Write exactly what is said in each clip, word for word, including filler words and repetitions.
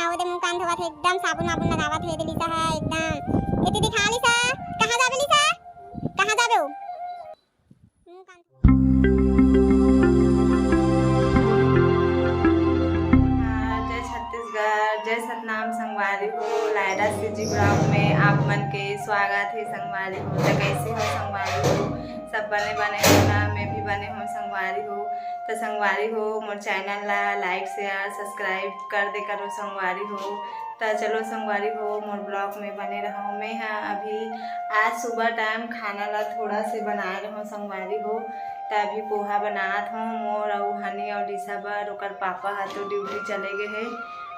ओदे मुंह कान धोवत हे, एकदम साबुन वाबुन लगावत हे, एदे लिसा ह एकदम। एती दिखा लिसा, कहाँ जाबे लिसा? कहाँ जाबे ओ? मुंह कान हाँ, जय छत्तीसगढ़, जय सतनाम संगवारी हो। लायरा सीजी ब्लॉग में आप मन के स्वागत हे संगवारी हो। त कैसे हो संगवारी हो? सब बने बने हो ना? मैं भी बने हो संगवारी हो। त संगवारी हो, मोर चैनल ला लाइक, शेयर, सब्सक्राइब कर दे करो संगवारी हो। त चलो संगवारी हो, मोर ब्लॉग में बने रहो। मैं हा अभी आज सुबह टाइम खाना ला थोड़ा से बनाए रहो संगवारी हो। त अभी पोहा बनात हो मोर अउ हनी अउ लिसा बर। ओकर पापा हा तो ड्यूटी चले गए हे।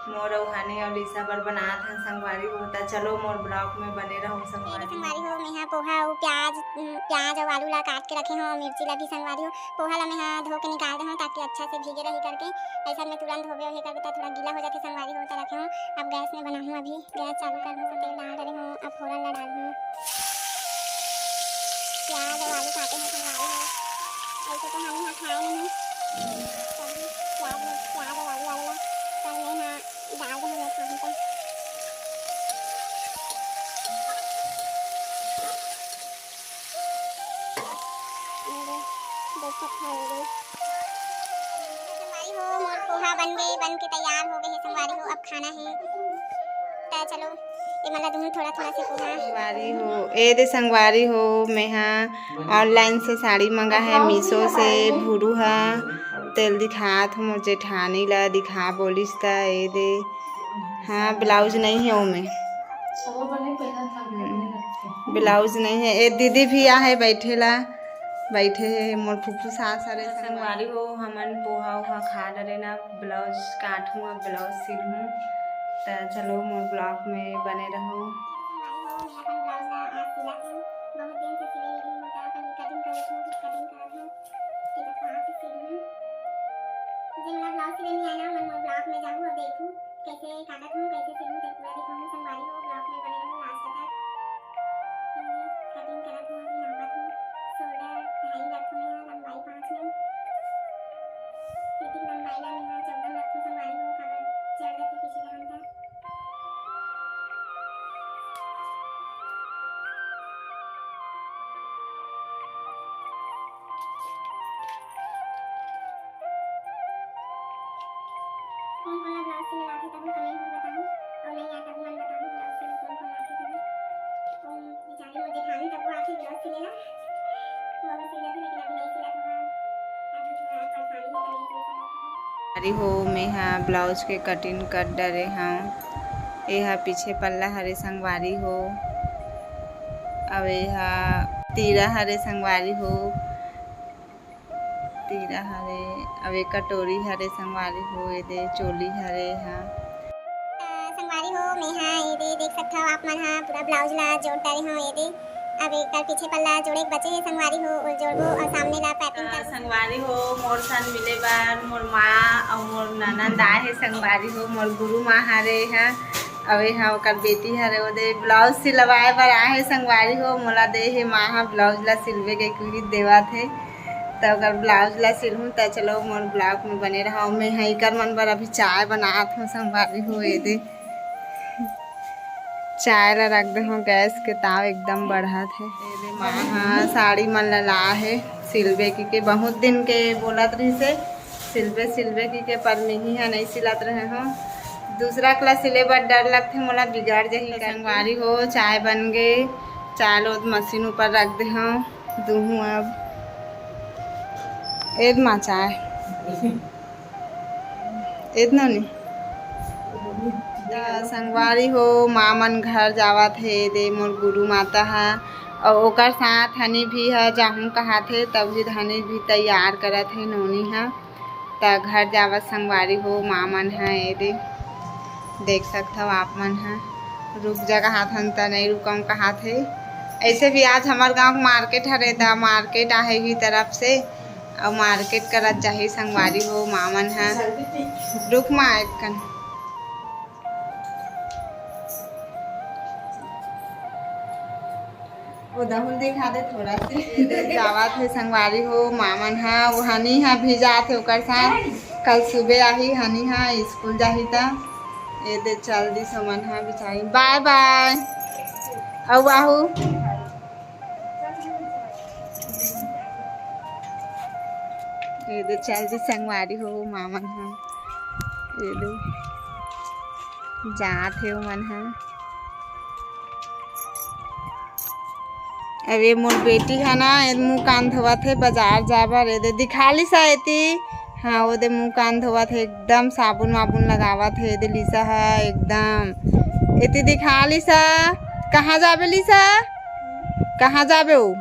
मोर अउ हनी अउ लिसा बर बनात हन संगवारी हो। त चलो मोर ब्लॉग में बने रहो संगवारी हो। संगवारी हो, मैं हा पोहा अउ प्याज, प्याज अउ आलू ला काट के रखे हो, मिर्ची ला भी संगवारी हो। पोहा ला मैं हा धो के निकाल दे हो ताकि अच्छा से भीगे रही करके। ऐसा में तुरंत धोबे ओहे करके त थोड़ा गीला हो जाथे संगवारी हो। त रखे हो, अब गैस में बनाहूँ अभी। गैस चालू कर दूँ, तेल डाल डरे हूँ, अब फोरन ला डालहूँ। प्याज अउ आलू काटे हूँ संगवारी हो। ऐसे तो हम यहाँ खाए नहीं, तभी प्याज में, प्याज अउ आलू वाले ला कल मैं यहाँ डाल दे हूँ, खाहूँ तो। ये दे, देख सकत हव, ये दे। संगवारी हो, मोर पोहा बन गए, बन के तैयार हो गए हे संगवारी हो, अब खाना हे। त चलो, ये मला दूँ थोड़ा थोड़ा से पोहा। संगवारी हो, ए दे संगवारी हो, मैं हा ऑनलाइन से साड़ी मंगा है, मीशो से, भुरू हा, तेल दिखात हो मोर जेठानी ला, दिखा बोलिस त, ए दे, हाँ, ब्लाउज नहीं है ओमे। ब्लाउज नहीं है। ए दीदी भी आहे बैठे ला, बैठे हे मोर फुफू सास हरे संगवारी हो। हमन पोहा उहा खा डरे ना, ब्लाउज काटहूँ, अब ब्लाउज सिलहूँ। त चलो मोर ब्लॉग में बने रहो। जेन ला ब्लाउज सिले नहीं आए ना, मन मोर ब्लॉग में जाहू और देखू। कैसे काटत हूँ, कैसे सिलूँ, तेन पूरा दिखाऊँ संगवारी हो, ब्लॉग में बने रहो लास्ट तक। कटिंग करत हूँ, अभी नापत हूँ, शोल्डर ढाई रखूँ, यहाँ लंबाई पाँच में, फिटिंग लंबाई ला मैं चौदह रखूँ संगवारी हो, काबर चढ़ जाथे पीछे जान तक। कौन कौन ला ब्लाउज सिले आथे तहु कमेंट में बताहू, और नहीं आए तहु मन बताहू ब्लाउज सिले कौन कौन आथे तहु। कौन बेचारी मोर जेठानी तहु आथे ब्लाउज सिले ला, वो भी सिले थे लेकिन अभी नहीं सिला था, अभी थोड़ा परेशानी है तो नहीं सिल सकत हूँ। अरे हो, मैं हा ब्लाउज के कटिंग कर डरे हूँ। ये हा पीछे पल्ला हरे संगवारी हो, अब ये हा तीरा हरे संगवारी हो। तीरा हरे, अब एक कटोरी हरे संगवारी हो, एदे चोली हरे हा। त संगवारी हो, मैं हा एदे देख सकत हव आप मन हा पूरा ब्लाउज ला जोड़ डारे हव एदे। अब एकर पीछे पल्ला जोड़े के बचे हे संगवारी हो, ओला जोड़बो और सामने ला पैकिंग त करबो। संगवारी हो, मोर संग मिले बर मोर माँ और मोर ननद आए हे संगवारी हो, मोर गुरु माँ हरे हा। अब ये हा ओकर बेटी हरे, ओदे ब्लाउज सिलवाए बर आए हे संगवारी हो, मोला दे हे माँ हा ब्लाउज ला सिलबे के कुली देवत हे। त ओकर ब्लाउज ला सिलहूँ, त चलो मोर ब्लॉग में बने रहो। मैं हा इकर मन बर अभी चाय बनात हूँ संगवारी हो, एदे चाय ला रख दे हूँ गैस के, ताव एकदम बढ़त हे। एदे माँ हा साड़ी मन ला ला हे सिलबे की के, बहुत दिन के बोलत रहिसे सिलबे सिलबे की के, पर मिही हा नहीं सिलत रहे हूँ। दूसरा कला सिले बर डर लगथे मोला, बिगड़ जही। संगवारी हो, चाय बन गे, चाय ला मशीन ऊपर रख दे हूँ। दूहूँ अब। एद माँ चाय। एद नोनी। त संगवारी हो, माँ मन घर जावत हे, दे मोर गुरु माता हा, अउ ओकर साथ हनी भी हा जाहूँ कहात हे, तब भी हनी भी तैयार करत हे नोनी हा। त घर जावत संगवारी हो, माँ मन हा, एदे देख सकत हव आप मन हा, रुक जा कहात हन त नहीं रुकम कहात हे। ऐसे भी आज हमर गाँव के मार्केट हरे, त मार्केट आहे ही तरफ से, अउ मार्केट करत जाही संगवारी हो माँ मन ह। रुक माँ, एक कन ओ दहुल दिखा दे थोड़ा से। जावत हे संगवारी हो माँ मन ह, वो हनी ह भी जात हे ओकर साथ। कल सुबह आही हनी ह, स्कूल जाही त। ये दे चल दिस मन ह बिचारी, बाय बाय। अउ आहू, ये दे चल दिस संगवारी हो, मामन ह, ये दे जात हे मन ह। अब ये मोर बेटी ह ना, ये मुंह कान धोवत हे बाजार जाए बर। ये दे दिखा लिस एती, हाँ, वो दे मुंह कान धोवत हे, एकदम साबुन वाबुन लगावत हे। ये दे लिसा ह एकदम, एती दिखा लिस। कहाँ जाबे लिसा? कहाँ जाबे वो?